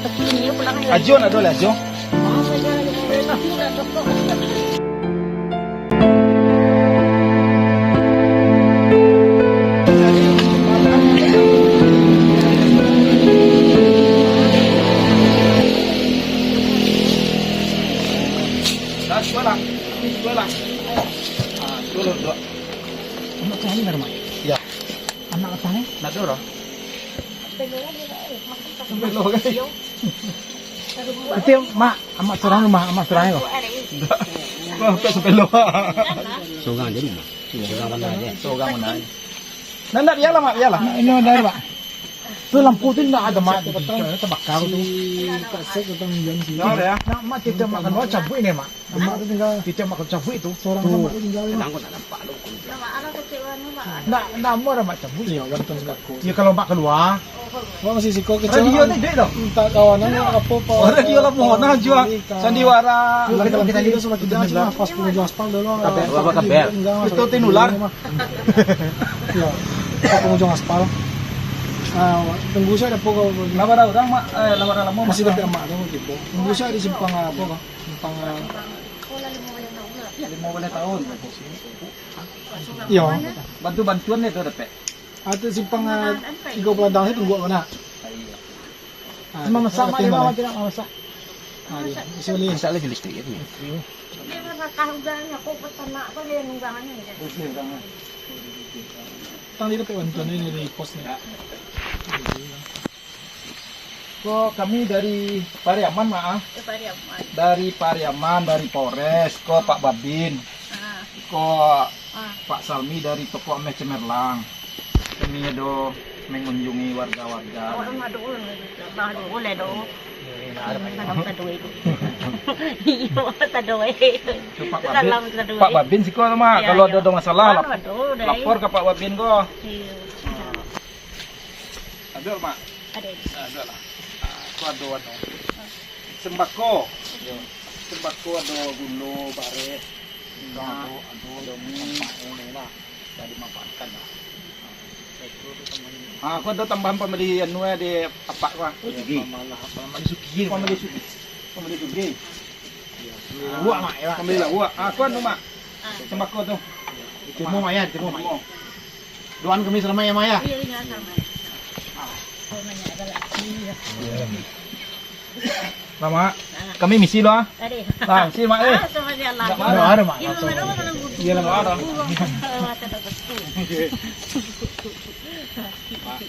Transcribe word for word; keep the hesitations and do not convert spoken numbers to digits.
Ajo nak ado lah, Ajo. Dah, sudah lah. Sudah lah. Ah, sudah lah, sudah. Anak cari, Mak? Ya. Anak apa ni? Nak ado lah. Itu, Mak, amak surang rumah, amak surang ko. Ndak. Wah, tak sebelok. Surang aja rumah. Surang mana aja? Surang mana aja? Nah, ndak, biarlah, Mak, biarlah. Nah, ini ada, Mak. Tu lampu tu ndak ada, Mak. Tabakar tu. Ndak ada, ya? Nah, Mak, kita makan, Mak, cabuik ni, Mak. Amak tu tinggal. Kito makan cabuik tu. Surang tu. Amak tu tinggal. Tenang, kau nak nampak lu. Ndak, ndak amuah dah mak cabuik. Iyo, bantuan sembako. Iyo, kalau mak kalua. Mak masih siko kecil. Radio ni duit tu. Minta kawan apo, apo. Oh, radio lah, mohon lah, jua. Sandiwara. Lalu kita, kita, kita sudah kerja, cuma pas pengunjung aspal dulu. Kabar. Apa kabar? Tinggal, Mas. Itu tinular. Iyo. Pas pengunjung aspal. Ah, tunggu sajo apo ko. Lah bara urang, Mak? Eh, lah bara lamo, Mak? Masih dapek amak tu, gitu. Tunggu sajo di simpang apo ko. Simpang, ah, limo baleh taun. Iyo. Bantu-bantuan ni tu dapek. Atau simpang, ah, tigo puluah ladang tu tunggu ko nak. Ah, iyo. Ah, cuma masak, mak, lima, mak, tidak masak. Ah, iyo. Bisa beli. Masak lagi listrik ya, tu. Listrik. Dia masak kah udah, ya, kok peternak, apa dia nunggangannya, ya? Terus dia nunggangan. Tang dia dapek bantuan ni dari pos ni. Ya. Ko kami dari Pariaman, Mak, ah. Ke Pariaman. Dari Pariaman, dari Polres, ko Pak Babin. Ah. Ko Ah. Pak Salmi dari toko Ameh Cemerlang. Kami ado mengunjungi warga-warga. Oh, aduh, aduh, aduh, aduh. Salam saduai tu. Iyo, saduai. Tu Pak Babin. Salam saduai. Pak Babin siko tu, Mak. Iyo, kalau iyo. Ado, ado masalah, lap-, aduh, dai. Lapor ka Pak Babin ko. Iyo. Ah. Ado, Mak? Ado. Ah, ado lah. Ah, tu ado anu. Sembako. Yo. Sembako ado gulo, bareh, minyak, ado, ado, ado mi, ado mi lah. Bisa dimanfaatkan lah. Ah, aku ado tambahan pambali anu, eh, di apak ko, ah. Rezeki. Pambali suki. Pambali suki. Pambali suki. Lauak, Mak, yo. Pambali lauak. Ah, aku anu, Mak. Sembako tu. Diterimo, Mak, yo, diterimo, Mak. Diterimo. Doakan kami salamaik, yo, Mak, yo. Iyo, iyo, salamaik. Salamaik. Kami misi dulu, ah. Ade. Ah, misi, Mak, eh. Ah, sama aja lah. Ndak marah. Ndak marah, Mak. Iyo, langsung. Iyo, langsung. Ndak marah. Mata tak betul. Mak.